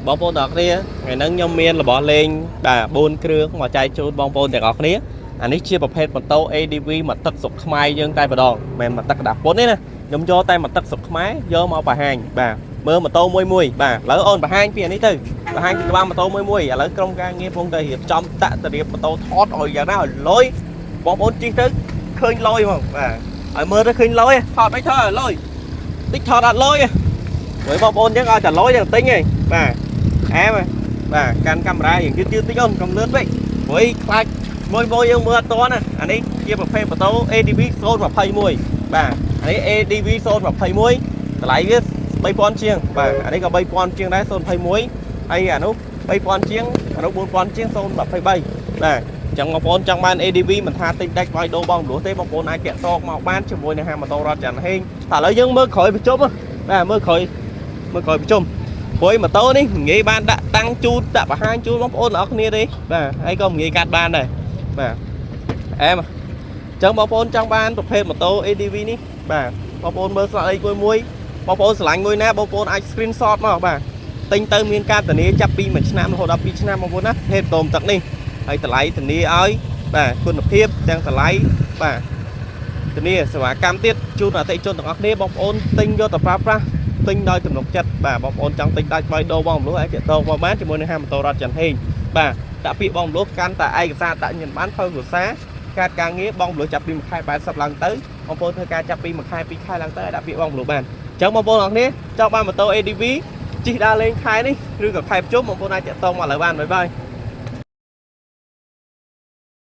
បងប្អូនទាំងអស់គ្នាថ្ងៃហ្នឹងខ្ញុំមានរបស់លេងបាទ4គ្រឿងមកចែកជូនបងប្អូនទាំងអស់គ្នាអានេះជាប្រភេទម៉ូតូ ADV មកទឹកស្រុកខ្មែរយើងតែម្ដងមិនមែនមកទឹកក្តារពុនទេណាខ្ញុំយកតែមកទឹកស្រុកខ្មែរយកមកបង្ហាញបាទមើលម៉ូតូមួយមួយបាទឥឡូវអូនបង្ហាញពីអានេះទៅបង្ហាញពីក្បាលម៉ូតូមួយមួយឥឡូវក្រុមការងារកំពុងតែរៀបចំតាក់ទៅរៀបម៉ូតូថតឲ្យយ៉ាងណាឲ្យលយបងប្អូនជិះទៅឃើញលយហ្មងបាទឲ្យមើលទៅឃើញលយថតមិនថតឲ្យលយតិចថតអត់លយទេ ព្រោះបងប្អូនយើងឲ្យតែលយទាំងទិញឯងបាទអែមបាទកាន់កាមេរ៉ាយើងយឺតយឺតតិចអូនកុំលឿនពេកព្រោះខ្លាចមួយមួយយើងមើលអត់តណាអានេះជាប្រភេទម៉ូតូ ADV 021បាទអានេះ ADV 021តម្លៃវា3000ជាងបាទអានេះក៏3000ជាងដែរ021ហើយអានោះ3000ជាងអានោះ4000ជាង023បាទចឹងបងប្អូនចង់បាន ADV មិនថាទិញដាច់បាយដូរបងរំលោះទេបងប្អូនអាចតាក់ទងមកបានជាមួយនឹងហាងម៉ូតូរត់ចាន់ហេងតែឥឡូវយើងមើលក្រោយប្រជុំបាទមើលក្រោយ មើលក្រោយប្រជុំព្រោះម៉ូតូនេះមិនងាយបានដាក់តាំងជូតដាក់បង្ហាញជូនបងប្អូនទាំងអស់គ្នាទេបាទហើយក៏មិនងាយកាត់បានដែរបាទអែមអញ្ចឹងបងប្អូនចង់បានប្រភេទម៉ូតូ ADV នេះបាទបងប្អូនមើលស្លាកលេខមួយមួយបងប្អូនស្រឡាញ់មួយណាបងប្អូនអាច screenshot មកបាទទិញទៅមានការធានាចាប់ពី1ឆ្នាំរហូតដល់2ឆ្នាំបងប្អូនណាប្រភេទម៉ូតូទឹកនេះហើយតម្លៃធានាឲ្យបាទគុណភាពទាំងតម្លៃបាទធានាសេវាកម្មទៀតជូនអតិថិជនទាំងអស់គ្នាបងប្អូនទិញយកទៅប្រើប្រាស់ ទិញដោយទំនុកចិត្តបាទបងប្អូនចង់ទិញដាច់បាយដូរបងរំលោះអាចតាក់ទងមកបានជាមួយនឹងហាងម៉ូតូរ៉ាត់ច័ន្ទហេងបាទដាក់ពាក្យបងរំលោះកាន់តែឯកសារដាក់ញ៉ាំបានផ្លូវគ្រួសារកាតការងារបងរំលោះចាប់ពី1ខែ80ឡើងទៅបងប្អូនធ្វើការចាប់ពី1ខែ2ខែឡើងទៅអាចដាក់ពាក្យបងរំលោះបានអញ្ចឹងបងប្អូនអរគ្នាចង់បានម៉ូតូ ADV ជិះដើរលេងខែនេះឬក៏ខែប្រជុំបងប្អូនអាចតាក់ទងមកឥឡូវបាន bye bye.